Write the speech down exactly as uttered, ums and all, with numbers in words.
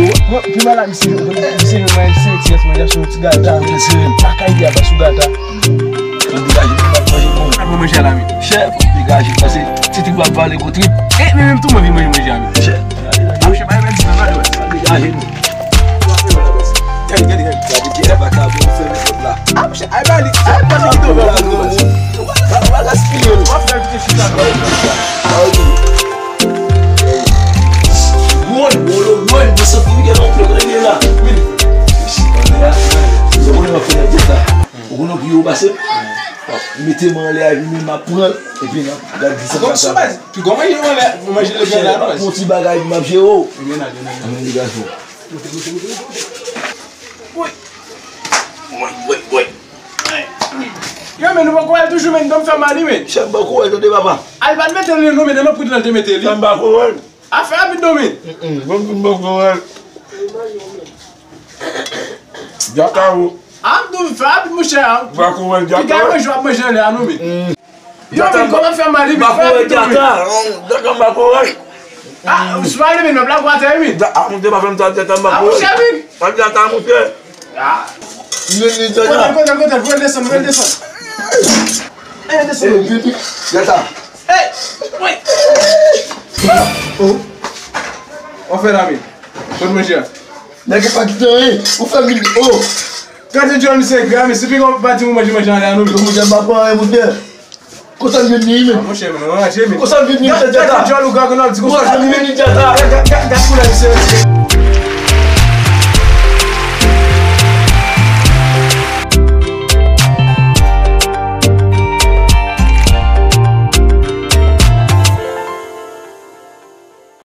yo. Mwen, pi mal la, misye, misye, mwen, se ti yès, mwen, se yon ti gata. Lakay li a, pa sou gata. Fò degaje, mwen, manje bon. Mwen, manje la, men. Chèf, degaje, pase, ti trip ap vale gwo trip. E, men menm tou, mwen vin manje, manje a, men. Chèf. Mwen, chèf, pa yon ti bagay, mwen. Degaje, nou. Gade, gade, gade. Gade, gade, vakabon, fè mèt la. Ah, mwen, chèf, ay, ba li. Ay, ba li, ki tonbe, mwen, mwen. Ou pa gaspiye, non. Wòl, wòl, wòl, mwen santi li gen yon plen rele la. Wi. Ou konnen m ap fè nèg sa. Ou konnen ki yo pase? Mete mwen anlè a, epi men m ap pran l, epi n ap gad di sa. Gon sou baz, pi gon manje yo anlè, manje le byen la, non. Yon ti bagay, m ap jere w. Mwen li gason. Woy. Woy, woy, woy. Yo, men nou poko wè l toujou, men dòm fè mal, wi, men. Chèf, m poko wè l, tande, papa. Al pa t mete l, non, men nan prit lan te mete li. Chèf, m poko wè l. A fè rapid non men. Bon, bon, bon, bon. Djaka ou. A m tou fè rapid monchè a. Ba kou wè djaka. Piga manje w ap manje anlè a non men. Yo men kòman fè mal li men fè rapid non men. Djaka, djaka ba kou wè. A ou si pale men m ap lage w atè wi. A monte pa fè m sa djaka ba kou wè. A monchè men. Pa djaka monchè. A. Kote l, kote l, kote l, voye l desann, voye l desann. Voye l desann. Djaka. Hey! Wait! Oh! W ap fè la men. Kot manje a? Nèg pa kite anyen. Ou fè vin. Oh! Gade djòl misye gra men, se pi gon pati mwen manje manje anlè a non men. Manje pa pran anyen, monchè. Konsa m vin ni men. A monchè, men anraje men. Konsa m vin ni, monchè, djata. Gade djòl ou gra, konnen w ap di konsa. Konsa m vin ni, djata. Gade, gade, gade koulè misye.